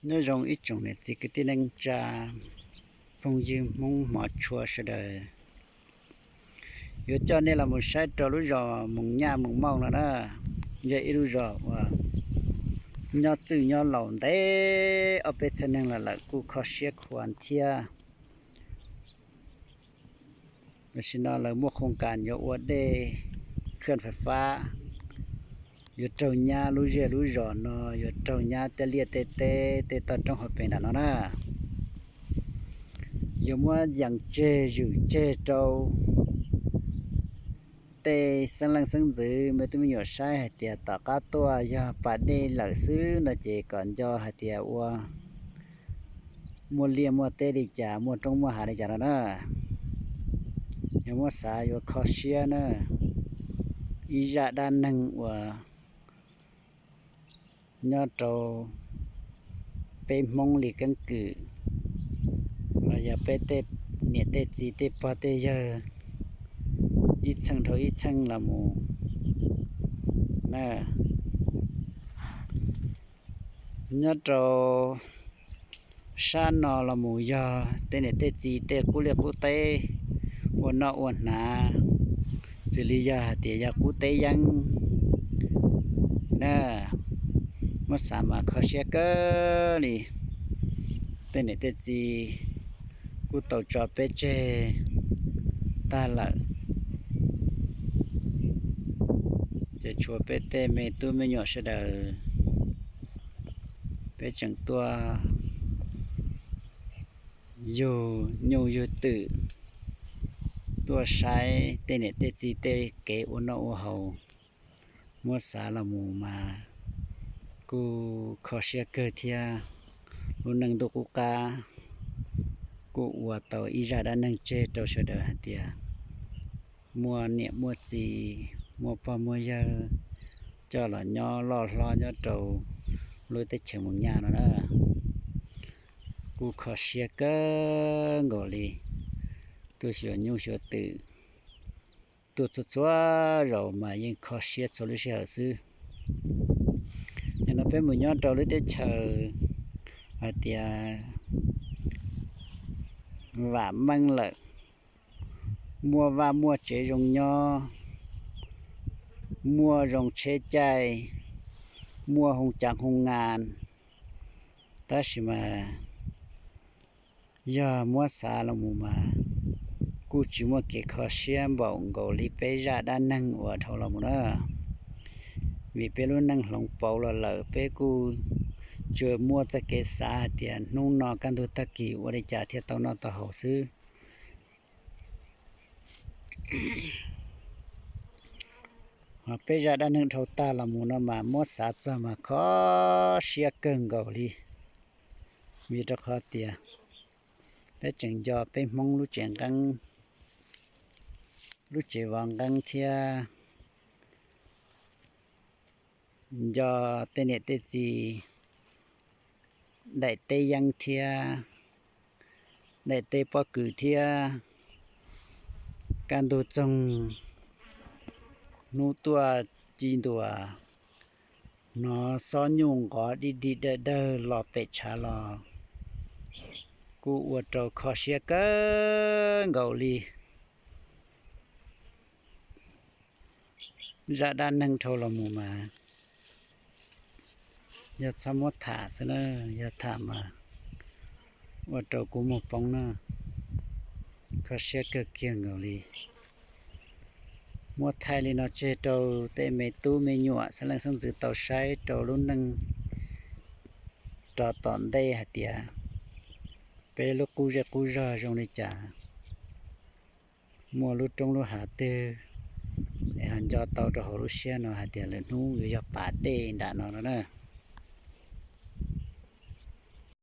Nyob zoo ib tsoom niam txiv kwv tij neej tsa, phooj ywg Hmoob hmov tshua sawv daws. Yuav coj nej los mus saib rau lub zos Moos Nyaj Moos Mauj no na, yog ib lub zos uas nyob txwj nyob laus ntev ob peb txhiab neeg los lawm kuj kho siab khuav thiab. Tam sim no lawv muaj khoos kas yuav ua dej khaj fais fab, yuav raug nyab lub zej lub zos no, yuav raug nyab tej liaj tej teb tej toj roob hauv pes nram no na. Yuav muab yees tseg zwm tseg rau tej xeeb leej xeeb ntxwv me tub me nyuam saib hais tias tom qab tuaj yog pas dej lawm xwb no ces kom nco hais tias ua muaj liaj muaj teb li cas, muaj roob muaj hav li cas no na. Yog muab xav yuav kho siab na, ib zaj dab neeg uas nyob rau peb Hmoob li keeb kwm los yog peb tej niam tej txiv tej pog tej yawg ib txheej dhau ib txheej los mus na. Nyob rau sab no los mus yog tej niam tej txiv tej qub liaj qub teb ua noj ua hnav, xws li yog hais tias yog qub teb yeeb na, muab xav mas kho siab kawg li. Tej niam tej txiv kuj tau tso peb tseg tag lawm, ces tshuav peb tej me tub me nyuam sawv daws, peb tseem tuaj yug nyuj yug twm, tuaj saib tej niam tej txiv tej kev ua noj ua haus. Muab xav los mus mas kuj kho siab kawg thiab. Lub neej ntuj qub qab kuj ua tau ib zaj dab neeg tseg rau sawv daws hais tias muaj niam muaj txiv, muaj pog muaj yawg coj los nyob loj hlob nyob rau lub teb chaws Moos Nyaj no na. Kuj kho siab kawg nkaus li. Tuaj xyuas nyuj xyuas twm, tuaj txhua txhua zaus mas yeej kho siab txhua lub sij hawm xwb. Nim no peb mus nyob rau lub teb chaws hais tias vam meej lawm, muaj vaj muaj tsev zoo nyob, muaj zoo tsheb caij, muaj hoo caav hoo ngas, tab sis mas yog muab xav los mus mas kuj tsis muaj kev kho siab npaum nkaus li peb zaj dab neeg uas dhau los mus na. Vim peb lub neej hloov pauv los lawm peb kuj tsuas muaj txoj kev xav hais tias hnub no kaj ntug tag kis ua li cas thiaj tau noj tau haus xwb. Ho peb zaj dab neeg dhau tag los mus no mas muab xav txog mas kho siab kawg nkaus li. Vim rau qhov tias peb tseem nco peb Hmoob lub tsev nqeeb, lub tsev vov nqeeb thiab nco tej niam tej txiv daim teb yeeb thiab daim teb pob kws thiab kaj ntug txoog hnub tuaj ci ntua, hnov xob nyuj nqov dig dig dawg dawg los pem tshav los, kuj ua rau kho siab kawg nkaus li. Zaj dab neeg dhau los mus mas yog txhob muab tham xwb na, yog tham mas ua rau kuv muag poob na, kho siab kawg kiag nkaus li. Muab thaij li no tseg rau tej me tub me nyuam xeeb leej xeeb ntxwv tau saib rau lub neej rov tom ntej hais tias peb lub qub zej qub zog zoo li cas, muaj lub roob lub hav twg es ho nco tau rau hauv lub siab no hais tias lwm hnub yuav yog pas dej nram no no na.